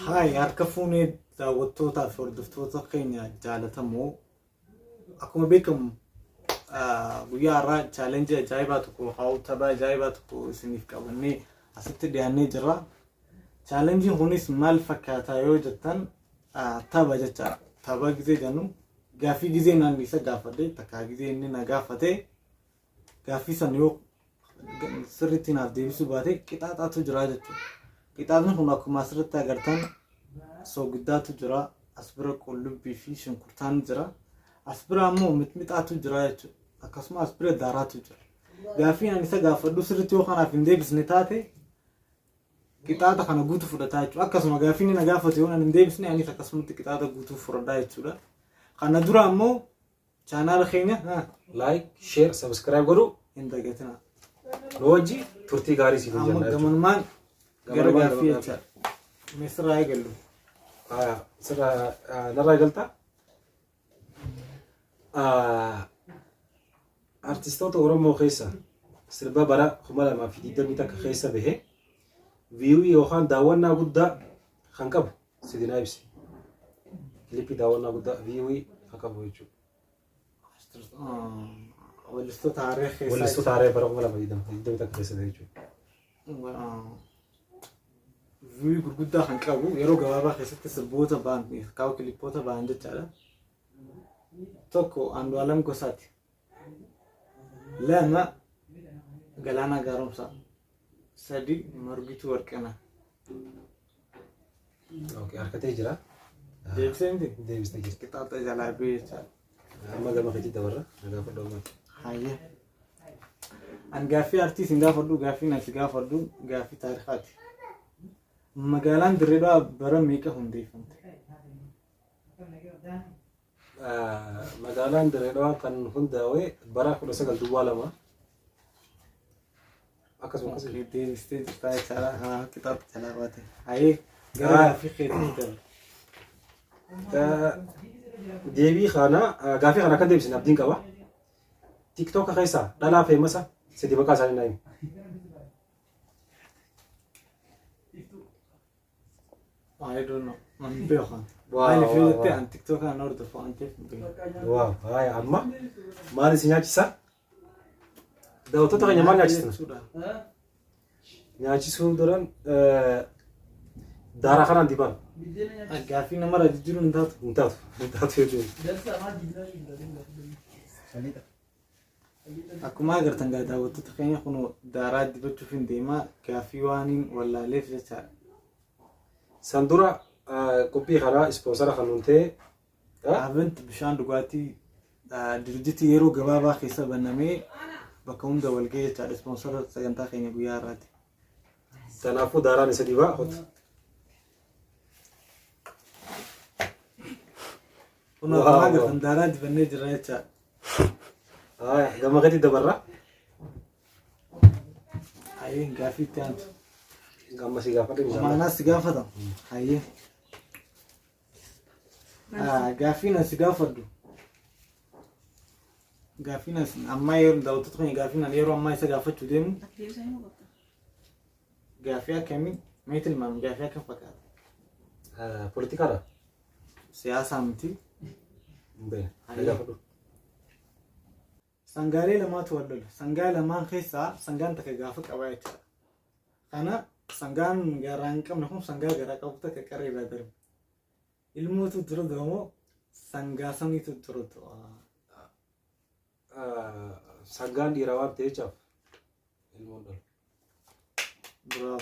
Haay, harka fuunee daawwattootaa fi hordoftoota keenya jaalatamoo, akkuma beekamu guyyaa har'aa chaalenjii ajaa'ibaa tokko haa tapha ajaa'ibaa tokko isiniif qabannee asitti dhiyaannee jirra. Chaalenjiin kunis maal fakkaataa yoo jettan, tapha jechaadha. Tapha gizee jennu gaaffii gizee naan isa gaafadhe takkaa gizee inni na gaafate, gaaffii san yoo sirriitti naaf deebisuu baate qixaaxaatu jira jechuudha. Qixaaxni kun akkuma asirratti agartan soogiddaatu jira, as bira qullubbii fi shunkurtaan jira, as bira ammoo mixmixaatu jira jechuudha. Akkasuma as bira daaraatu jira. Gaaffii ani isa gaafadhu sirriitti yoo kanaaf hin deebisne taate qixaaxa kana guutuu fudhataa jechuudha. Akkasuma gaaffii inni na gaafate yoo ani hin deebisne anis akkasumatti qixaaxa guutuu fudhadhaa jechuudha. Kana dura ammoo chaanaala keenya like, share, subscribe godhuu hin dagatinaa. Nu wajji turtii gaarii siif Amma jenna jechuudha. gamanumaan gara Gamanumaan gaaffii gara jecha. Mee sirraa eegallu. Sirraa narraa eegalta. Artistoota Oromoo keessa sirba bara 2021 keessa bahe view yookaan daawwannaa guddaa kan qabu sidinaa ibsi. Kilippii daawwannaa guddaa view kan qabu jechuudha. Weellistoota haaraa keessaa. Weellistoota haaraa bara 2021 keessa bahe jechuudha. View gurguddaa kan qabu yeroo gabaabaa keessatti sirboota ba'an kaa'u kilippoota ba'an jechaadha. Tokko Andu'aalam Gosaati. Lama Galaanaa Gaaromsaa. Sadi Margituu Warqinaa. Okay, harkatee jira. Deebisee miti? Deebistee jirti. Qixaaxa jalaa ba'ee jechaadha. Amma gama keetti dabarra. Nagaa fudhu amma. Hayyee. An gaaffii artii sin gaafadhu, gaaffii na si gaafadhu gaaffii taarikaati. Magaalaan Dirree Dhawaa bara meeqa hundeeffamte? Magaalaan Dirree Dhawaa kan hundaa'e bara 1902. Akkasuma akkasuma. Okay, deebistee jirtaa jechaadha. Kanaaf qixaaxa jalaa baate. Hayyee, gara gaaffii keetii darba. Deebii kana, gaaffii kana akka deebisne abdiin qaba. TikTok keessaa dhalaa famous sadi maqaa isaanii naa himi. I don't know. Man beeku. Waa, Maaliif yoo waa, jette waa. an TikTok kan hordofu waan ta'eef hin beeku. Waaw, haaya, amma maal isin nyaachisa? Daawwattoota keenya maal nyaachisna? Jechuudha. Nyaachisuu daran daaraa kanaan dibaan. Gaaffii namarraa jijjiiruun hin taatu. Hin taatu, hin taatu jechuudha. Akkuma agartan gaa daawwattoota keenya, kun daaraa dibachuuf hin deemaa, gaaffii waan hin wallaaleef jechaadha. San dura qophii kanaa sponsor kan nuun ta'e Avent bishaan dhugaatii dirjitii yeroo gabaabaa keessa banamee bakka hunda wal ga'ee jechaadha, sponsor sagantaa keenya guyyaa har'aati. Kanaafuu daaraan isa dibaa hotu. Kun akkuma agartan daaraa dibannee jirra jechaadha. Haaya, gama gadi dabarra. Hayyee, gaaffii itti aantu. Amma si gaafadhu inshallah. Amaanaas si gaafatama. Hayyee. Gaaffiin asi gaafadhu. Gaaffiin as ammaa yeroo daawwattoota keenya gaaffiin ani yeroo ammaa isa gaafachuu deemu gaaffii akkamii mee tilmaami, gaaffii akkam fakkaata? Poolitikaadha. Siyaasaa miti. Hin beekne. Na gaafadhu. Sangaalee lamaatu wal lola. Sangaa lamaan keessaa sangaan takka gaafa qabaa jechuudha. Kana sangaan garaa hin qabne kun sangaa garaa qabu takka qarree irraa darbe. Ilmootu dura du'a moo sangaa saniitu dura du'a? Sangaan dhiiraa waan ta'eef ilmoon dhalu. Bravo.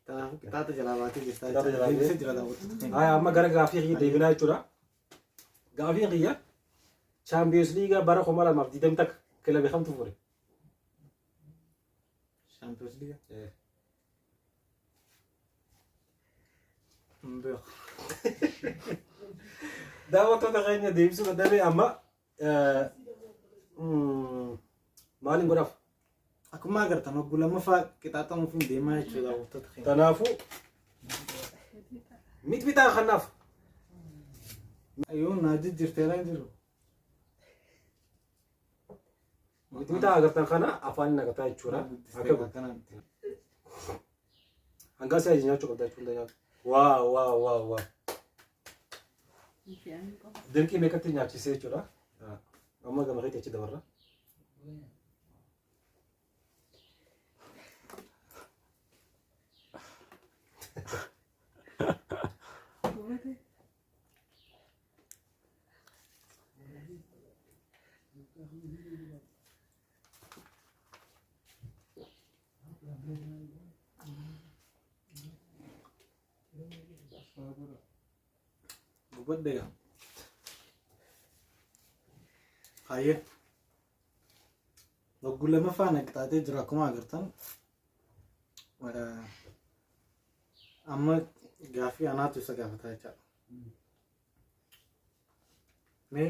Kanaafuu qixaaxa jalaa baatee jirta. Qixaaxa jalaa baatee. Deebisee jira daawwattoota keenya. Haya, amma gara gaaffii kiyya deebinaa jechuudha. Gaaffiin kiyya Champions League bara 2021 kilabii kamtu fure? Champions League. Hin beeku. Daawwattoota keenya, deebisuu dadhabee amma maaliin godhaaf? Akkuma agartan hogguu lammaffaa qixaaxamuuf hin deemaa jechuudha daawwattoota keenya. Kanaafuu mixmixaa kanaaf. Yoo naa jijjiirtee hin jiru. Mixmixaa agartan kana afaan naqataa jechuudha. Akka Akkanatti. hangaa si'a nyaachuu qabda jechuudha nyaatu. Waaw waaw waaw waaw. Dirqii meeqatti nyaachisee jechuudha. Amma gama keetti achi dabarra. Gubadhe gaa. Hayyee. Wagguu lamaffaa na qixaaxee jira akkuma agartan. Amma gaaffii anaatu isa gaafataa jechaadha. Mee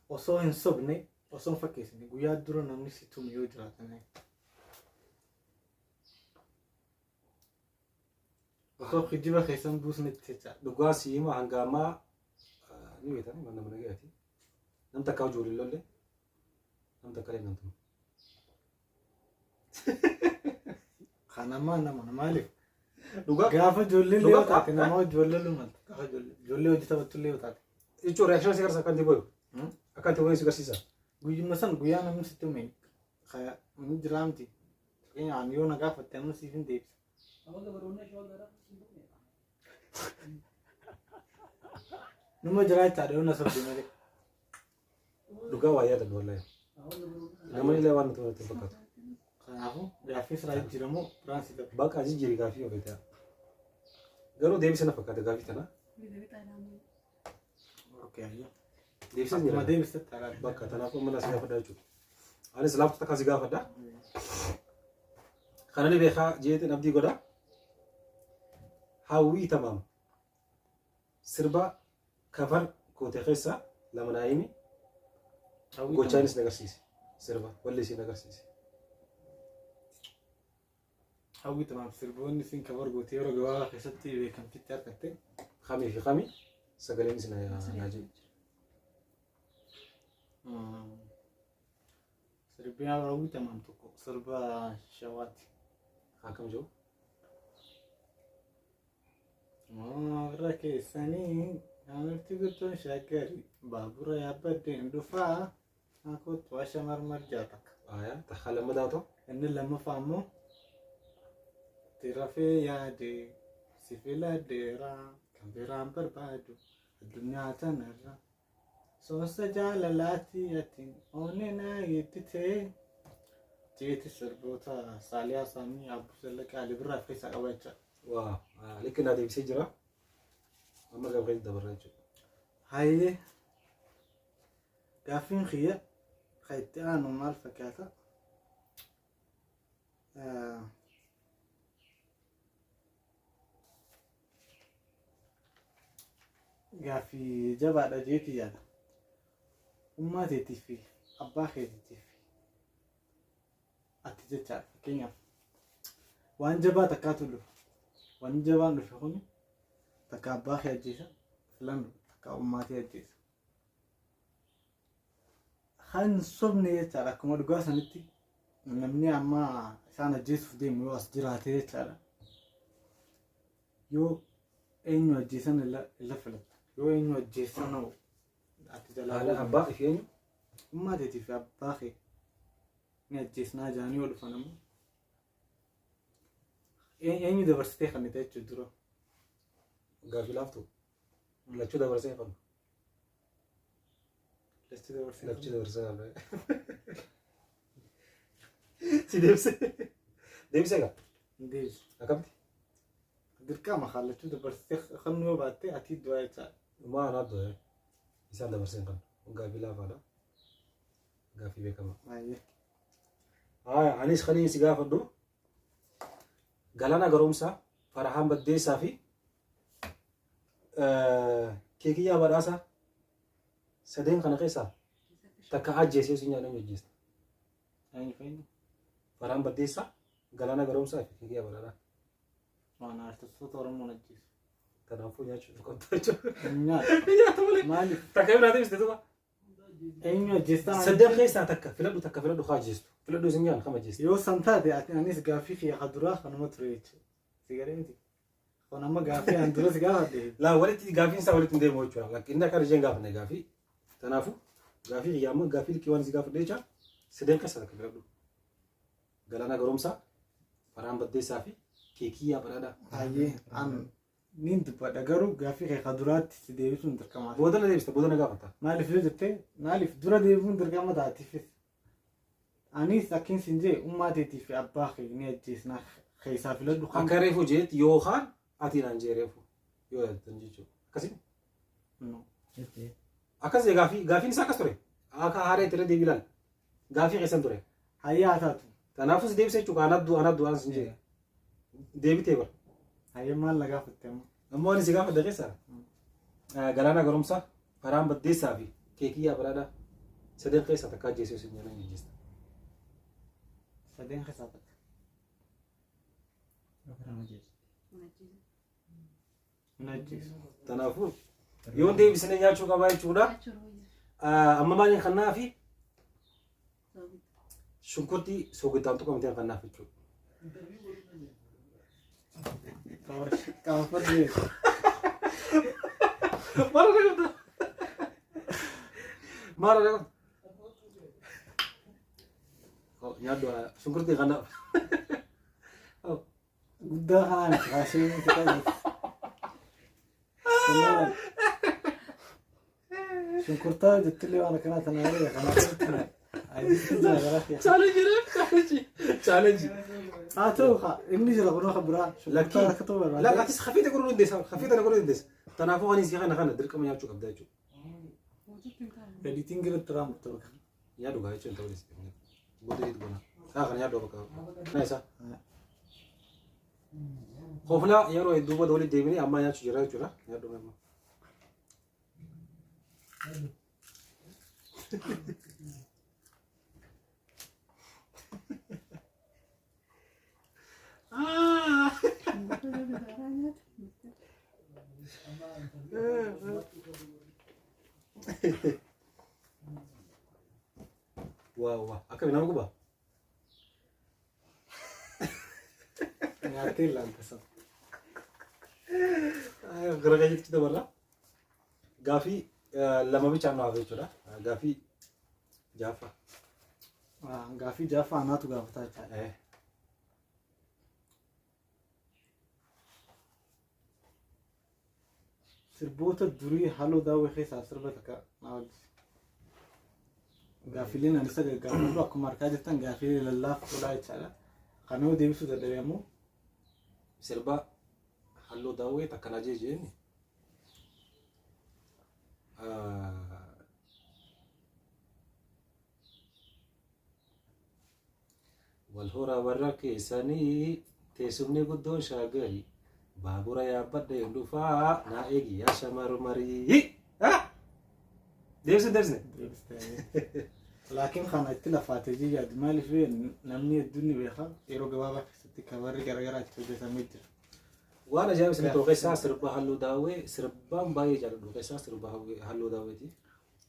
osoo hin sobne osoo hin fakkeessine guyyaa dura namni si tume yoo jiraatan osoo kijiba keessan buusnetti jechaadha. Dhugaa si hima hanga ammaa ni beektan mana mana gaheeti. Nam takka hojii waliin lolle nam takka illee nam tume. Kan ammaa nama maaliif? Dhugaa Gaafa ijoollee illee yoo Dhugaa- taate nama ijoollee lumanta. Gaafa ijoollee hojii taphattu illee yoo taate. Jechuun reaction si agarsiisa akka inni boyu. Akka itti boyu si agarsiisa. Guyyuma san guyyaa namni sitti ume ni jiraa miti. Fakkeenyaaf ani yoo na gaafatte amma siif hin deebisa. Numa jiraa jechaadha yoo na sobde malee. Dhugaa waa yaadan wallahi. Namni illee waan nuti walitti hin fakkaatu. Kanaafuu gaaffii siraa jijjiiramoo biraan si qabu. Bakka jijjiiri gaaffii yoo feete. Garuu deebisa na fakkaata gaaffii tana. Okay, ayyoo. Deebisa Akkuma jira. deebistetti alaala. Bakka tanaafuu mana si gaafadha jechuudha. Anis laaftu takka si gaafadha. Kana ni beekaa jeetiin abdii godha. Hawwii tamaam. Sirba kafar goote keessa lama naa himi. Gochaanis na agarsiise. Sirba walli isiin agarsiise. Hawwii tamaam sirboonni isin kafar goote yeroo gabaabaa keessatti beekamtitti argatte. Kamii fi kamii sagaleen isin naa jiru. Sirbi hawwii tamaam tokko sirba shawaati. Akkam jiru? Warra keessanii naannootti guddoon shaggari baabura yaabbadheen dhufaa kootu asha marmar jaataka. Aayaa takka lammataa ta'u. Inni lammaffaa immoo itti rafee yaade si filadheera kan biraan barbaadu addunyaa tanarra. Soosa jaalalaati atiin oone naa yedditee jeeti sirboota Saaliyaa Saamii Abbuu Zallaqaa Ali Birraa of keessaa qaba jechaadha. Waa likki naa deebisee jira. Amma gama keetti dabarra jechuudha. Hayyee gaaffiin kiyya kan itti aanu maal fakkaata? Gaaffii jabaadha jeeti yaada. Ummaa teetii fi abbaa keetiitiif ati jechaadha fakkeenyaaf waan jabaa takkaatu dhufa. Wanni jabaan dhufe kuni takka abbaa kee ajjeesa filannu takka ummaa tee ajjeesa. Kan sobne jechaadha akkuma dhugaa sanitti namni amma isaan ajjeesuuf deemu yoo as jiraate jechaadha. Yoo eenyu ajjeesan illa filatta. Yoo eenyu ajjeesan hoo ati jalaa Haala abbaa fi eenyu? Ummaa teetii fi abbaa kee ni ajjeesnaa jaanii yoo dhufan ammoo eenyu dabarsitee kannite jechuudha dura. Gaaffii laaftu. Lachuu dabarsee qabna. Lachuu dabarsitee. Lachuu dabarsee qabna. Si deebisee. Deebisee egaa. Hin deebisu. Akkamitti? Dirqama haa lachuu dabarsitee kan yoo baatte ati du'aa jechaadha. Maa anaaf du'e. Isaan dabarsee hin qabnu. Gaaffii laafaadha. Gaaffii beekamaa. Baay'ee. Haaya anis kan si gaafadhu Galaana Garoomsaa, Farahaan Baddeessaa fi Keekiyyaa Badhaasaa sadeen kana keessaa takka ajjeesee si nyaadhan ajjeesta. Eenyu fayyadu? Farahaan Baddeessaa, Galaana Garoomsaa fi Keekiyyaa Badhaadhaa. Waan artistoota Oromoon ajjeesu. Kanaafuu nyaachuu qabdu jechuudha. Nyaata. Nyaata malee. Maaliif? Takka biraatti ibsite tuba. Eenyu ajjeestaa? Sadeen keessaa takka filadhu takka filadhu haa ajjeestu. Filadhu isin nyaan kam ajjeestu. Yoo san taate ati anis gaaffii kiyya ka duraa kanuma ture jechuudha. Si galee miti? Kun amma gaaffii an dura si gaafadhe. Laa walitti gaaffiin isaa walitti hin deemu jechuudha. Lakki inni akka isheen gaafanne gaaffii. Kanaafuu gaaffii kiyya amma gaaffii likkii waan si gaafadhe jecha sadeen keessa takka filadhu. Galaanaa Garoomsaa, Farhaan Baddeessaa fi Keekiyyaa Badhaadhaa. Hayyee an niin dubbadha garuu gaaffii kee ka duraatti si deebisuun dirqama. Booda na deebista, booda na gaafatta. Maaliif yoo jette maaliif dura deebi'uun dirqama taatiifis. Anis akkin sin jee ummaa teetii fi abbaa kee ni ajjeesna keessaa filadhu kan. Akka reefu jeetti yookaan ati naan jee reefu yoo yaaddan jechuudha. Akkasii No. akkas jee gaaffii gaaffiin isaa akkas ture. Akka haaree itti irra deebii ilaali. Gaaffii keessan ture. Hayyee haa taatu. Kanaafuu si deebisa jechuudha. Anaaf du'a anaaf du'aan sin jee. Deebitee bara. Hayyee maal na gaafatte amma? Ammoo ani si gaafadhe keessa Galaanaa Garoomsaa, Farhaan Baddeessaa fi Keekiyyaa Badhaadhaa sadeen keessaa takka ajjeesee sin jedhan ajjeesta. Sadeen keessaa takka. Hin ajjeesu. Kanaafuu yoon deebisne nyaachuu qabaa jechuudha. Amma maaliin kannaa fi shunkurtii soogidaan tuqamteen kannaaf jechuudha. Qaafadhu. Maal irra qabda? Maal irra qabda? Nyaadhu shunkurtii kanaaf. Guddaa kanaa miti kaasee miti qabu. Shunkurtaa jettillee waan akkanaa tana malee kanaaf Challenge challenge challenge. Haa ta'u haa inni jira kunoo kan biraa shunkurtaa akka ta'u Lakki barbaade. atis hafiita godhuu dandeessa hafiita na godhuu dandeessa. Kanaafuu ani si kana kana dirqama nyaachuu qabda jechuudha. Editiin irratti raamtu bakka. Nyaadhu gaa jechuun ta'uu dandeessa. Booda itti goona. Haa kana nyaadhu bakka. Na isa. Koflaa yeroo hedduu booda walitti deebinee ammaa nyaachuu jira jechuudha. Nyaadhu amma. Waa waa akkami nama gubaa? Nyaattee ilaalta sana. Gara gajiitti dabarra. Gaafii lama bichaan nu hafe jechuudha. Gaafii jaaffaa. Gaafii jaaffaa anaatu gaafataa jechuudha. Sirboota durii halluu daawwee keessaa sirba takka naa wajjin. Gaaffiileen ani isa gaggaafadhu akkuma argaa jirtan gaaffiilee lallaaftuudha jechaadha. Kana yoo deebisuu dadhabe ammoo Sirba halluu daawwee takka naa jee jeeni. Wal horaa warra keessanii teessumni guddoon shaagarii baabura yaabbadheen dhufaa naa eegi yaa shamarmarii. Deebisne deebisne. Deebistee. Laakiin kana itti lafaatee jiyyaadu maaliif namni hedduun ni beeka yeroo gabaabaa keessatti kabarri garaagaraa itti hojjetamee jira. Waan ajaa'iba isin ta'u keessaa sirba halluu daawwee sirbaan baay'ee jaalladhu keessaa sirba halluu daawweeti.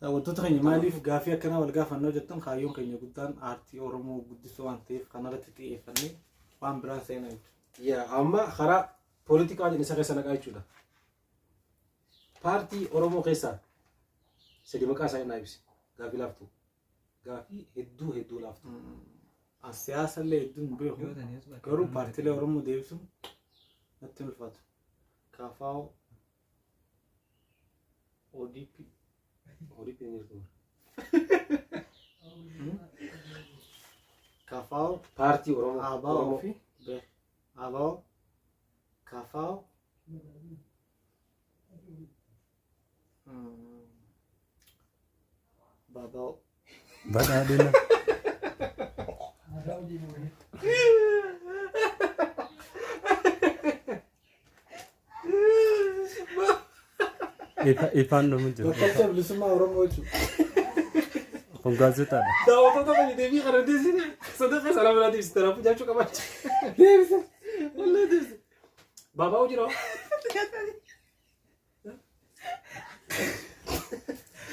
Daawwattoota keenya maaliif gaaffii akkanaa wal gaafannoo jettan kaayyoon keenya guddaan aartii Oromoo guddisuu waan ta'eef kanarratti xiyyeeffannee waan biraa seenaa jechuudha. Yaa amma karaa poolitikaatiin isa keessa naqaa jechuudha. Paartii Oromoo keessaa sadi maqaa isaa naa ibsi. Gaaffii laaftuu. Gaaffii hedduu hedduu laaftuu. An siyaasa illee hedduu hin beeku. Garuu paartiilee Oromoo deebisuun natti hin ulfaatu. KFO, ODP, ODP hin jirtu. KFO, Paartii Oromoo. ABO Oromoo. fi ABO, KFO, BABO. Badhaadhina. Ifaan dhumu jira. Bakkalcha bilisummaa Oromoo jechuudha. Kun gaazexaadha. Daawwattoota keenya deebii kana deebisine sadaqa salaam naa deebisite raafuu nyaachuu qabaachuu. Deebise. Wallee deebise. Baabaa jira.